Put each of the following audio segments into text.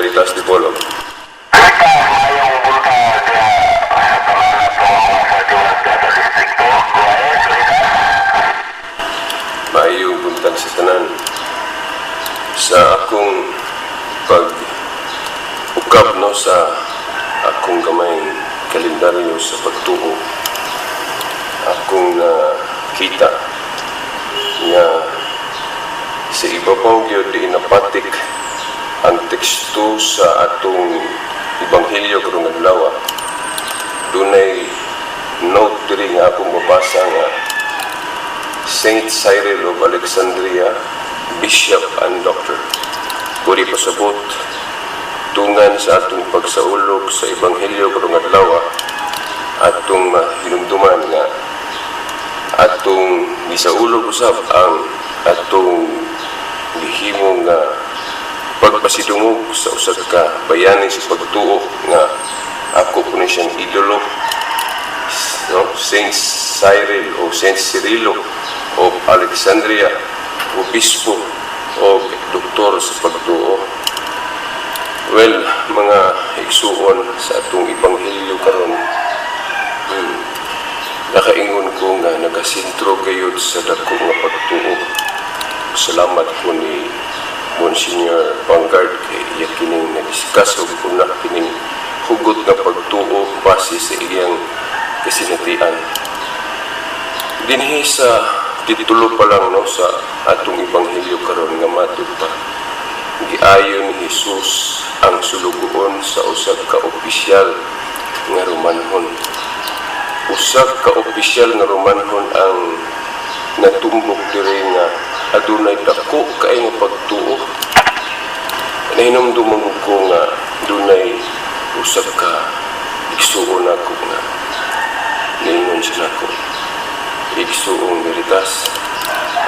Veritas Dipolog. Maayong buntag sa tanan nato mga sa sa distrikto. Go ahead, Veritas. Maayong buntag sa tanan. Sa akong pag ukab, no, sa akong gamayng kalendaryo sa pagtuo, akong nakita nga sa ibabaw gyud di napatik ang teksto sa atong ebanghelyo karong adlaw. Dunay note diri nga akong mabasa nga Saint Cyril of Alexandria, Bishop and Doctor. Puri pasabot, tungan sa atong pagsaulog sa ebanghelyo karong adlaw, atong mahinumduman nga atong gisaulog usab ang atong gihimo nga pagpasidungog sa usa ka bayani sa pagtuo nga ako po ni siyang idolo, no? Saint Cyril o Saint Cirilo of Alexandria, obispo o doktor sa pagtuo. Well, mga igsuon, sa atong ebanghelyo karon, nakaingon ko nga nagasentro gayud sa dako nga pagtuo. Salamat ko ni Monsignor Vanguard kay iya kining na-discuss og una kining hugot nga pagtuo base sa iyang kasinatian. Dinhi sa titulo pa lang, no, sa atong ebanghelyo karon nga matud pa giayo ni Jesus ang sulugoon sa usa ka opisyal nga Romanhon. Usa ka opisyal nga Romanhon ang natumbok diri nga adunay dako kaayo nga pagtuo. Nahinumduman ko nga dunay usa ka igsuon ako nga niingon siya nako, "Igsuong Veritas,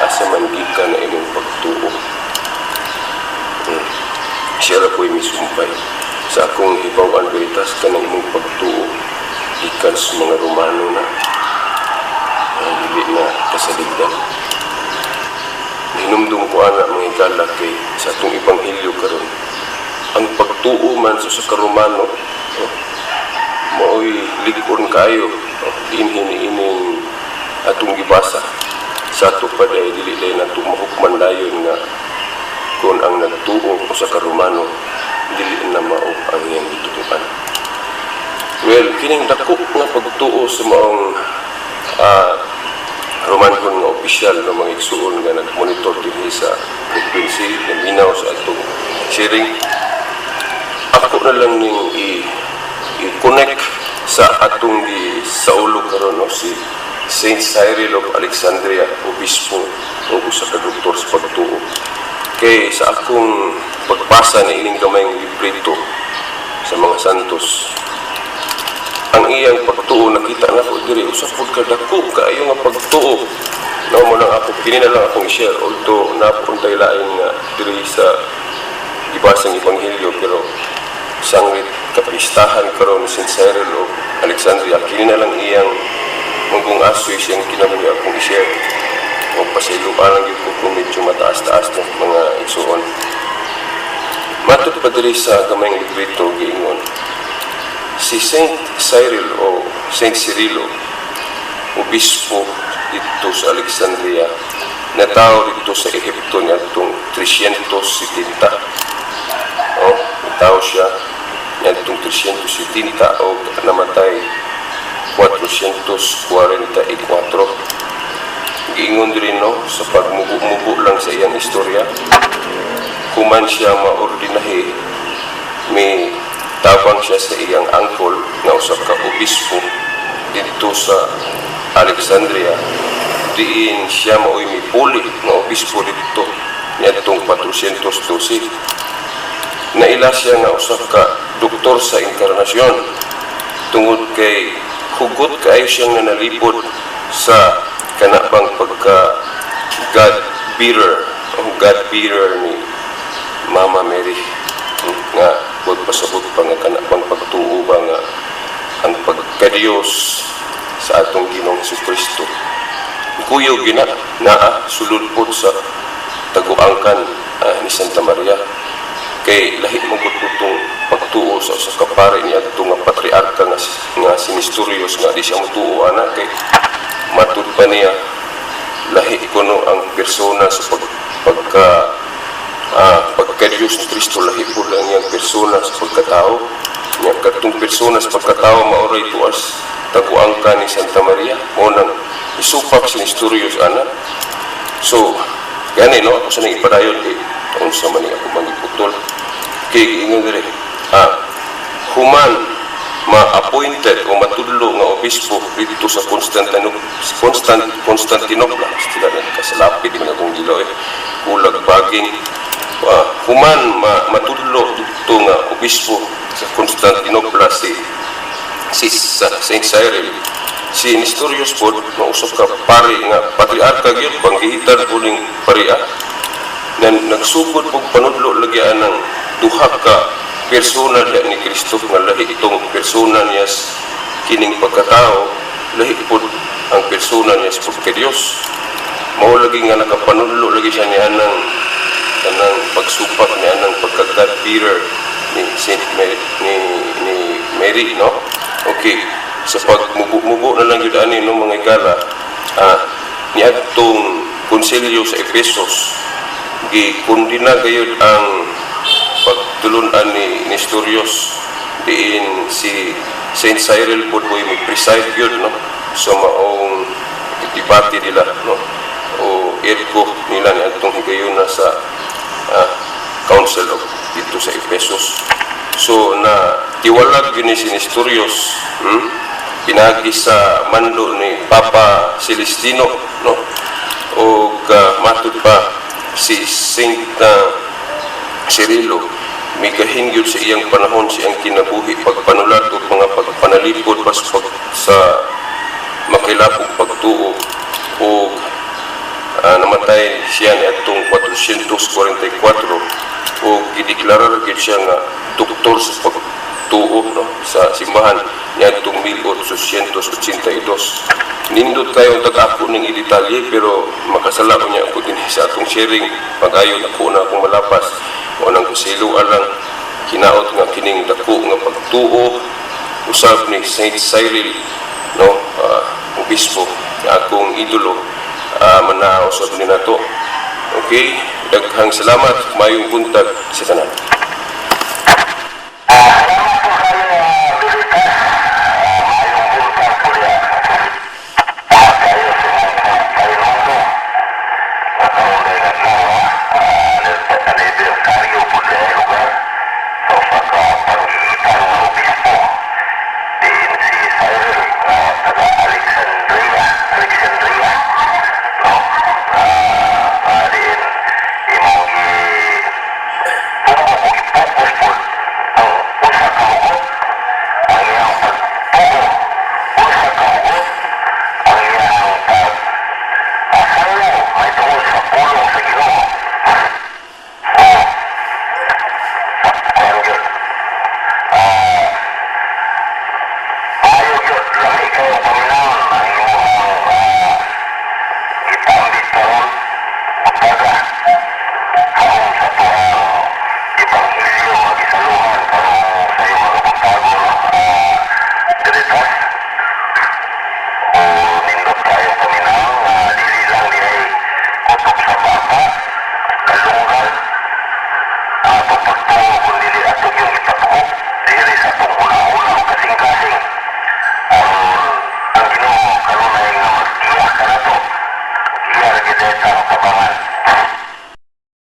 asa man gikan na imong pagtuo?" Siya ra ko'y misumpay. "Sa akong hibaw-an, Veritas, kanang imong pagtuo gikan sa mga Romano na dili na kasaligdan." Hinumdum ko ana, mga higala, kay sa atong ebanghelyo karon, ang pagtuo man sa usa ka Romano, oh, mao'y lig-on kaayo, oh, dinhi niining atong gibasa. Sa ato pa day dili day nato mahukman dayon nga kung ang nagtuo usa ka Romano, dili na mao ang iyang gituoan. Well, kining dako nga pagtuo sa maong Romanhon nga opisyal ng mga igsuon nga nag-monitor dinhi sa frequency, naminaw sa atong sharing, ako na lang ning i-connect sa atong gi saulog karon, no, si Saint Cyril of Alexandria, obispo o usa ka doktor sa pagtuo. Kay sa akong pagbasa ni ining gamayng librito sa mga santos, ang iyang pagtuo nakita nako diri, usa pud ka dako kaayo nga pagtuo, no? Mo nang ako kini na lang akong i-share, although napuntay lain nga diri sa gibasang ebanghelyo, pero sanglit kapistahan karon ni Saint Cyril of Alexandria, kini na lang iyang munggong asoy siyang kinabuhi akong i-share. O pasayloan lang gyud ko kung medyo mataas-taas ng mga igsuon. Matod pa diri sa gamayng librito, giingon si Saint Cyril o Saint Cirilo, obispo dito sa Alexandria, natawo dito sa Ehipto niadtong 370. Oh, natawo siya niadtong 370 o namatay 444. Giingon diri, no, sa pagmubo-mubo lang sa iyang istorya, human siya maordinahi, may tabang siya sa iyang uncle nga usa ka obispo didto sa Alexandria, diin siya mao'y mipuli nga obispo didto niadtong 412. Naila siya nga usa ka doktor sa inkarnasyon tungod kay hugot kaayo siyang nanalipod sa kanabang pagka God bearer o God bearer ni Mama Mary, nga wag pasabot pa nga kanabang pagtuo ba nga ang pagkadiyos sa atong Ginoong Kristo kuyog gina naa sulod pod sa taguangkan ni Santa Maria. Kay lahi man gud itong pagtuo sa usa ka pare niya adto nga patriarka nga si Nestorius, nga di siya motuo ana, kay matud pa niya lahi kuno ang persona sa pagka Diyos ni Kristo, lahi po lang iyang persona sa pagkatao niya. Katong persona sa pagkatao maoray tuas taguang ka ni Santa Maria. Mao nang isupak si Nestorius ana. So gani, no, ako sa nang ipadayon kay unsa man ni ako mangiputol, kay giingon diri, human ma-appointed o matudlo nga obispo dito sa Constantinople, Constantinople sila nagkasalapit man akong gilaw eh, kulag baging. Human matudlo dito nga obispo sa Constantinople si Saint Cyril, si Nestorius pod mausap ka pari nga patriarka gyud, banggihitan po ning paria na nagsugod og panudlo lagi anang duha ka persona diha ni Kristo, nga lahi itong persona niya kining pagkatao, lahi pod ang persona niya sa pagka-Diyos. Mao lagi nga nakapanudlo lagi siya niya anang kanang pagsupak niya anang pagka-God bearer ni Saint Mary, ni Mary, no? Okay, sa pagmubo-mubo na lang yun ani, no, mga igala, niadtong konsilyo sa Ephesus, gikundina gayud ang pagtulunan ni Nestorius, diin si Saint Cyril pod mo'y mag-preside yun, no, sa maong debate nila, no, o ergo nila ni atong higayuna sa Council of dito sa Ephesus. So na tiwalag yun ni si Nestorius, Pinagi sa mando ni Papa Celestino, no? O matud pa si Saint Cirilo migahin gyud sa iyang panahon sa iyang kinabuhi pagpanulat o mga pagpanalipod pas pag, sa makilapog pagtuo, o namatay siya ni atong 444 o gideklarar gyud siya nga doktor sa pagtuo, no, sa simbahan niadtong 1882. Nindot kayo tag-ako ning i-detalye, pero makasala ko niya ako din sa atong sharing. Pag-ayon ako na akong malapas o nang kasiluan lang hinaot nga kining dako nga pagtuo usab ni Saint Cyril, no, obispo nga akong idolo, manao usab ni nato. Okay, daghang salamat, mayong buntag sa tanan. Salamat po kayo, Bilitas. Maayong buntag po niya. Kayo si Kairondo. Mataon na adlaw, anniversary.